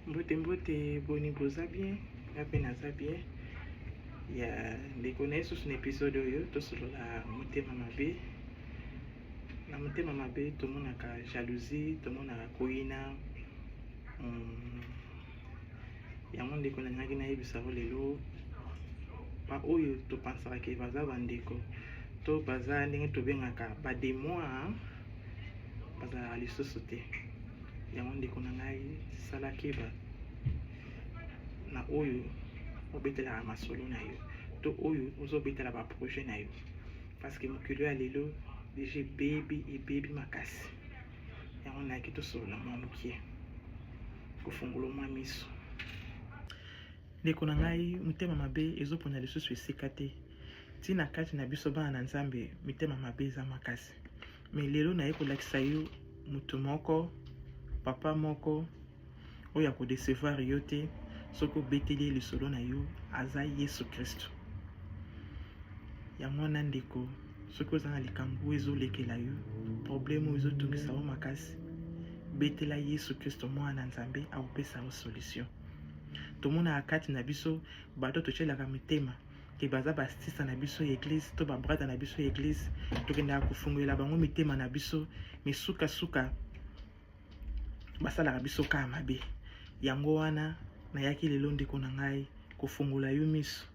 Mbote mbote boni boza bien nga pe naza bien ya ndeko na ye susu na episode oyo tosolola motema mabe na motema mabe tomonaka jalousie tomonaka koyina yango ndeko nalingaki nayebisa yo lelo baoyo topansaka ke baza bandeko to baza ndenge tobengaka bademoi bazalaka lisusu te Yango ndeko na ngai sala keba na oyo obetelaka masolo na yo to oyo ozobetela ba projet na yo parce que mokili ya lelo deja ebebi ebebi makasi yango nayaki tosolola mwa mokie kofungola mwa miso ndeko na ngai motema mabe ezopona lisusu esika te ntina kati na biso bana na nzambe mitema mabe eza makasi Mais lelo naye kolakisa yo mutu moko papa moko oyo ako decevoir yo te soki obeteli ye lisolo na yo aza Yesu Kristo. Yango wana ndeko, soki oza na likambo oyo ezolekela yo, problème oyo ezotungisa yo makasi, betela Yesu Kristo mwana na Nzambe akopesa yo solution. Tomonaka kati na biso bato totyelaka mitema ke baza ba sista na biso ya eglise to ba brother na biso ya eglise tokendaka kofungolela bango mitema na biso me sukasuka basalaka biso kaka mabe yango wana nayaki lelo ndeko na ngai kofungola yo miso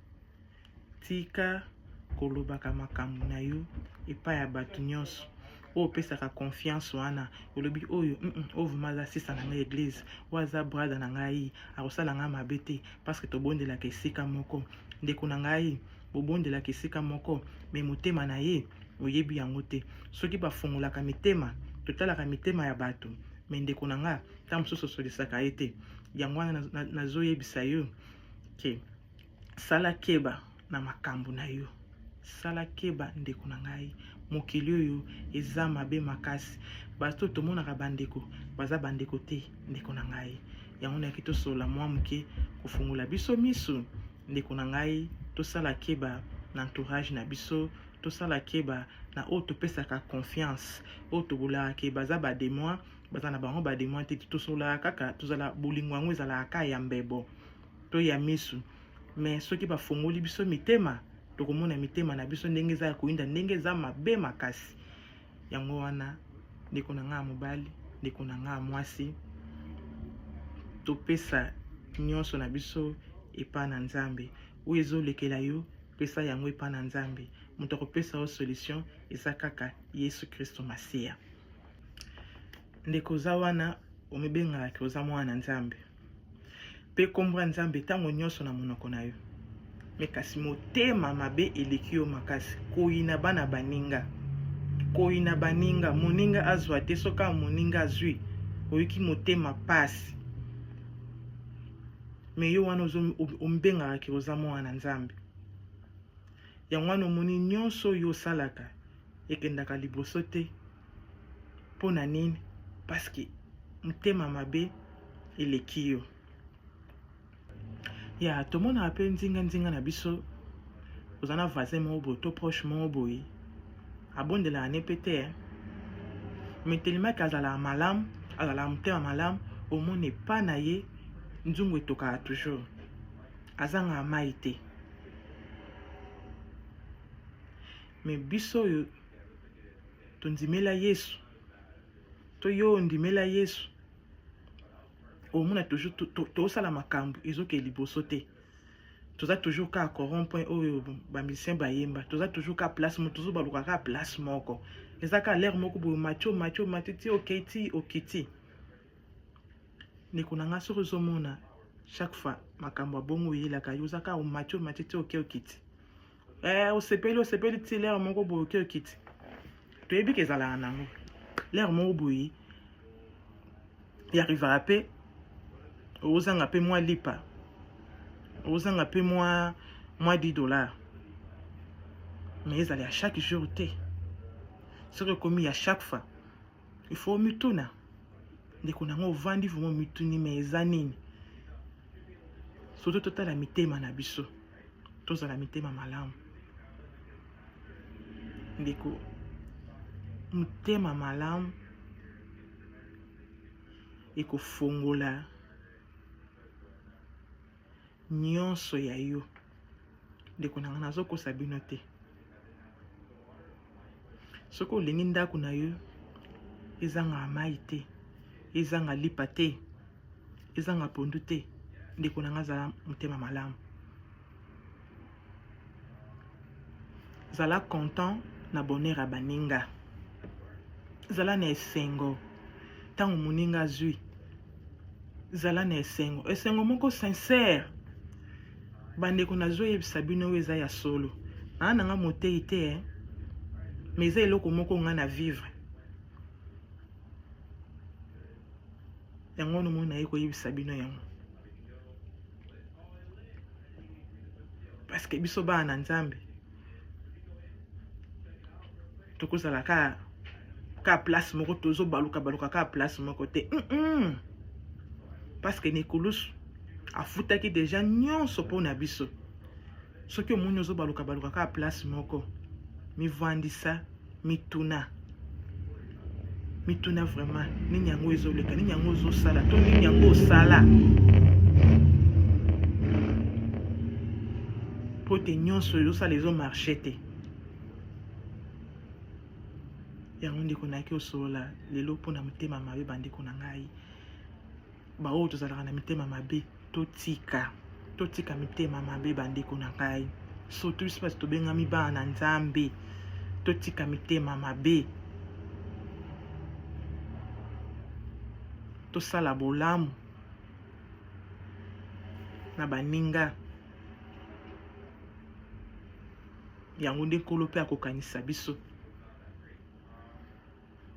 tika kolobaka makambo na yo epai ya bato nyonso oyo opesaka confiance wana olobi oyo mm -mm, oyo vraimen aza sista na ngai eglise oyo aza brother na ngai akosala ngai mabe te parce que tobondelaka esika moko ndeko na ngai bobondelaka esika moko me motema na ye oyebi yango te soki bafungolaka mitema totalaka mitema ya bato me ndeko na nga ntango mosusu osolisaka ye te yango wana nazoyebisa yo ke sala keba na makambo na yo sala keba ndeko na ngai mokili oyo eza mabe makasi bato tomonaka bandeko baza bandeko te ndeko na ngai yango nayaki tosolola mwa moke kofungola biso miso ndeko na ngai tosala keba na entourage na biso tosala keba na oyo topesaka confiance oyo tobolaka ke baza bademoi baza na bango bademoi te tosololaka kaka tozala bolingo yango ezalaka kaka ya mbebo to ya misu me soki bafongoli biso mitema tokomona mitema na biso ndenge eza ya koyinda ndenge eza mabe makasi yango wana ndeko na ngai ya mobali ndeko na ngai ya mwasi topesa nyonso na biso epai na nzambe oyo ezolekela yo pesa yango epai na nzambe moto akopesa yo solution eza kaka yesu kristo masiya ndeko oza wana omibengaka ke oza mwana na nzambe mpe nkombo ya Nzambe ntango nyonso na monoko na yo. Me kasi motema mabe eleki yo makasi, koyina bana baninga, koyina baninga, moninga azwa te, soki kaka moninga azwi, oyoki motema pasi. Me yo wana omibengaka ke oza mwana na Nzambe. Yango wana omoni nyonso oyo osalaka ekendaka liboso te. Mpo na nini? Parce que motema mabe eleki yo. Ya tomonaka mpe nzinga nzinga na biso oza na voisin moko boye to proche moko boye abondelaka ne mpe te eh. Mais telemaki azalaka malamu azalaka motema malamu omona epa na ye nzungu etokaka toujours azangaka mai te mais biso oyo tondimela Yesu to yo ondimela Yesu omona toujours tosala makambo ezokende liboso te toza toujours kaka coron point oyo bamusicien bayemba toza toujours kaka place moko tozobaluka kaka place moko eza kaka lere moko boye omati omati omati ti okei ti okiti ndeko na ngai soki ozomona chaque fois makambo ya bongo oyelaka yo oza kaka omati omati ti okei okiti eh, osepeli osepeli ti lere moko boye oke okiti toyebi ke ezalaka nango lere moko boye yarivaka mpe ozanga mpe mwa lipa ozanga mpe mwa mwa 10 dollars mais ezala ya chaque jour te soki ekomi ya chaque fois il faut omituna ndeko na ngo ovandi vraimen omituni mais eza nini surtout totala mitema na biso tozala mitema malamu ndeko motema malamu ekofongola nyonso ya yo. Ndeko na ngai, nazokosa bino te. Soki olingi ndako na yo ezanga mai te, ezanga lipa te, ezanga pondu te, ndeko na ngai, zala motema malamu. Zala content na bonheur ya baninga. Zala na esengo ntango moninga azwi. Zala na esengo, esengo moko sincère. Bandeko, nazoyebisa bino oyo eza ya solo. Naa na nga motei te, eh? Mais eza eloko moko nga na vivre. Yango wana omoni naye koyebisa bino yango. Parce que biso bana na Nzambe tokozala ka ka place moko, tozobaluka baluka ka place moko te. Parce que Nikulusu afutaki deja nyonso mpo na biso. Soki omoni ozobaluka baluka ka place moko, mivandisa, mituna mituna vraiment nini yango ezoleka, nini yango ozosala, to nini yango osala po te nyonso ezosala ezomarche te. Yango ndeko nayaki osolola lelo mpona motema mabe. Bandeko na ngai, baoyo tozalaka na mitema mabe, totika, totika mitema mabe. Bandeko na ngai, surtout biso bato tobengami bana na Nzambe, totika mitema mabe, tosala bolamu na baninga. Yango nde Nkolo mpe akokanisa biso,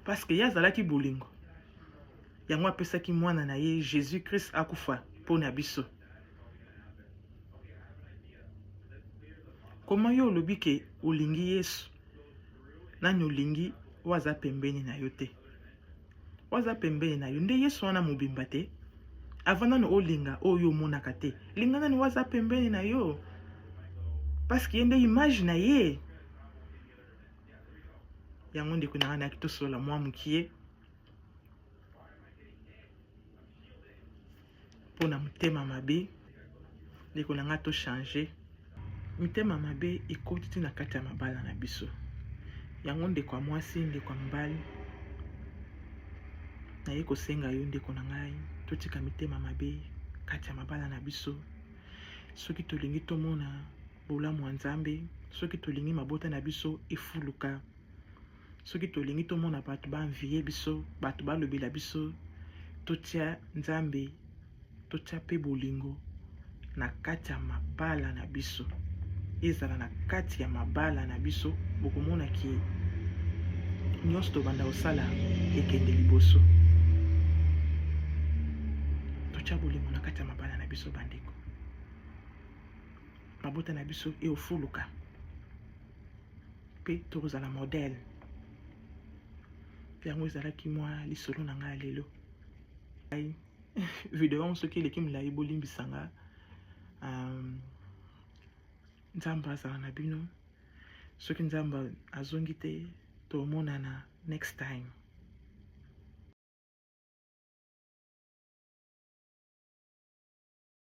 parce que ye azalaki bolingo. Yango apesaki mwana na ye Jésus Christ akufa mpo na biso. Koma yo olobi ke olingi Yesu, nani olingi oyo aza pembeni na yo te? Oyo aza pembeni na yo nde Yesu wana mobimba te. Avant nano olinga oyo omonaka te, linga nani oyo aza pembeni na yo, parce que ye nde image na ye. Yango ndeko na ngai, nayaki tosolola mwa mokie mpona motema mabe. Ndeko na ngai, tochange. Mitema mabe ekoti ti na kati ya mabala na biso. Yango ndeko ya mwasi, ndeko ya mobali, naye kosenga yo, ndeko na ngai, totika mitema mabe kati ya mabala na biso. Soki tolingi tomona bolamu ya Nzambe, soki tolingi mabota na biso efuluka, soki tolingi tomona bato baenvie biso, bato balobela biso, totia Nzambe, totia mpe bolingo na kati ya mabala na biso. Ezala na kati ya mabala na biso, bokomona ke nyonso tobanda kosala ekende liboso. Totia bolingo na kati ya mabala na biso, bandeko, mabota na biso eofuluka mpe tokozala modèle. Yango ezalaki mwa lisolo na ngai ya lelo. Video yango soki eleki molai, bolimbisanga. Nzambe azala na bino. Soki Nzambe azongi te, tomonana next time.